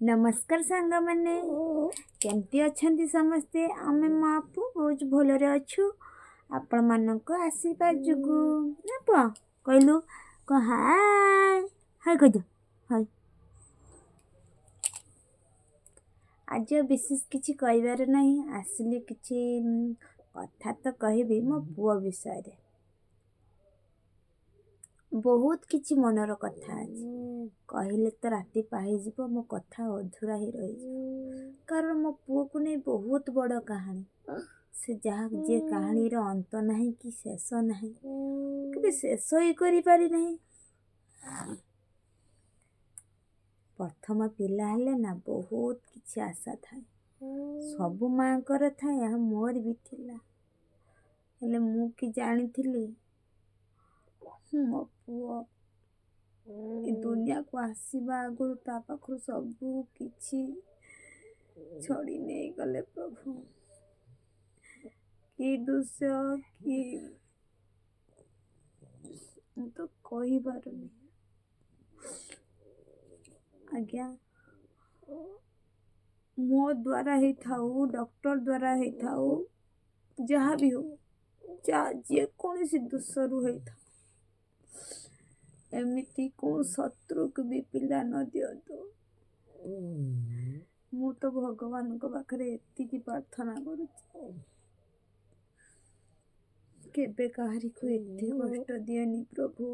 ନମସ୍କାର ସାଙ୍ଗମାନେ, କେମିତି ଅଛନ୍ତି ସମସ୍ତେ? ଆମେ ମା ପୁଅ ବହୁତ ଭଲରେ ଅଛୁ ଆପଣମାନଙ୍କ ଆଶୀର୍ବାଦ ଯୋଗୁଁ। ନା ପୁଅ, କହିଲୁ କହ, ହାଏ ହାଏ କହିଦିଅ ହାଏ। ଆଜି ଆଉ ବିଶେଷ କିଛି କହିବାର ନାହିଁ। ଆସିଲି କିଛି କଥା ତ କହିବି ମୋ ପୁଅ ବିଷୟରେ। ବହୁତ କିଛି ମନର କଥା ଅଛି, କହିଲେ ତ ରାତି ପାହିଯିବ, ମୋ କଥା ଅଧୁରା ହିଁ ରହିଯିବ। କାରଣ ମୋ ପୁଅକୁ ନେଇ ବହୁତ ବଡ଼ କାହାଣୀ, ସେ ଯାହା ଯେ କାହାଣୀର ଅନ୍ତ ନାହିଁ କି ଶେଷ ନାହିଁ, କେବେ ଶେଷ ହିଁ କରିପାରି ନାହିଁ। ପ୍ରଥମ ପିଲା ହେଲେ ନା ବହୁତ କିଛି ଆଶା ଥାଏ, ସବୁ ମାଆଙ୍କର ଥାଏ, ଆଉ ମୋର ବି ଥିଲା। ହେଲେ ମୁଁ କି ଜାଣିଥିଲି ମୋ ପୁଅ ଏ ଦୁନିଆକୁ ଆସିବା ଆଗରୁ ତା ପାଖରୁ ସବୁ କିଛି ଛଡ଼ି ନେଇଗଲେ ପ୍ରଭୁ। କି ଦୃଶ୍ୟ କି ମୁଁ ତ କହିପାରୁନି ଆଜ୍ଞା। ମୋ ଦ୍ୱାରା ହେଇଥାଉ, ଡକ୍ଟର ଦ୍ୱାରା ହେଇଥାଉ, ଯାହା ବି ହଉ, ଯାହା ଯେକୌଣସି ଦୋଷରୁ ହେଇଥାଉ, ଏମିତି କେଉଁ ଶତ୍ରୁକୁ ବି ପିଲା ନ ଦିଅନ୍ତୁ। ମୁଁ ତ ଭଗବାନଙ୍କ ପାଖରେ ଏତିକି ପ୍ରାର୍ଥନା କରୁଛି, କେବେ କାହାରିକୁ ଏତେ କଷ୍ଟ ଦିଅନି ପ୍ରଭୁ।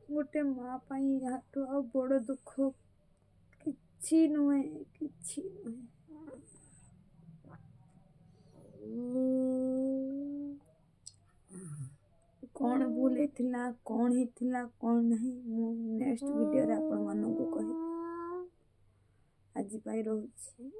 ଗୋଟେ ମା ପାଇଁ ଏହାଠୁ ଆଉ ବଡ଼ ଦୁଃଖ କିଛି ନୁହେଁ, କିଛି ନୁହେଁ। କ'ଣ ଭୁଲ ହେଇଥିଲା, କ'ଣ ହେଇଥିଲା, କ'ଣ ନାହିଁ, ମୁଁ ନେକ୍ସଟ ଭିଡ଼ିଓରେ ଆପଣମାନଙ୍କୁ କହିବି। ଆଜି ପାଇଁ ରହୁଛି।